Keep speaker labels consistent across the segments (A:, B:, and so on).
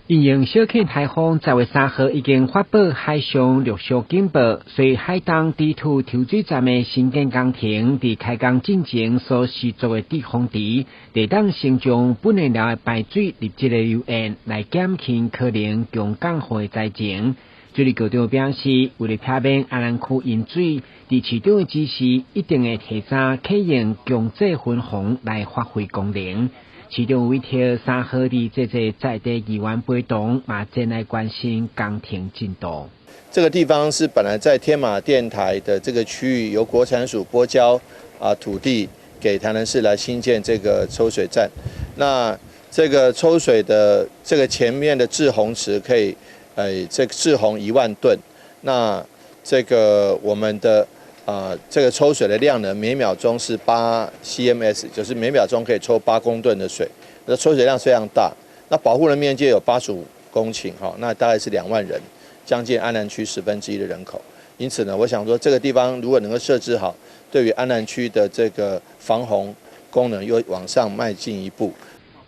A: 因應小犬颱風10月3號已經發布海上陸續警報，所以海東堤土抽水站的新建工程佇開工進前所施作的滯洪池，會當先將本來的排水入這个流堰，來減輕可能強降雨的災情。水利局長表示，為了避免阿蘭區淹水，佇市長的指示，一定會提早啟用強制分洪來發揮功能。市長委託3號佇這個在地議員陪同，嘛前來關心工程進度。
B: 這個地方是本來在天馬電台的這個區域，由國產署撥交土地給台南市來興建這個抽水站。那這個抽水的這個前面的滯洪池可以，這個滯洪1萬噸。那這個我們的這個抽水的量呢，每秒鐘是8 cms，就是每秒鐘可以抽8公噸的水，那抽水量非常大。那保護的面積有85公頃，哈，那大概是2萬人，將近安南區1/10的人口。因此呢，我想說這個地方如果能夠設置好，對於安南區的這個防洪功能又往上邁進一步。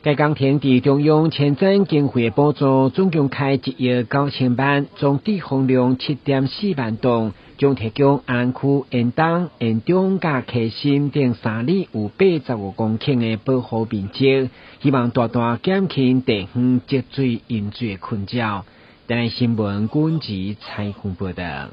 A: 該工程佇中央前瞻經費的補助，總共開1億9千萬，總滯洪量7.4萬噸，將提供安南區沿東、沿中佮溪心等三里有85公頃的保護面積，希望大大減輕地方積水淹水的困擾。台南新聞軍事採訪報道。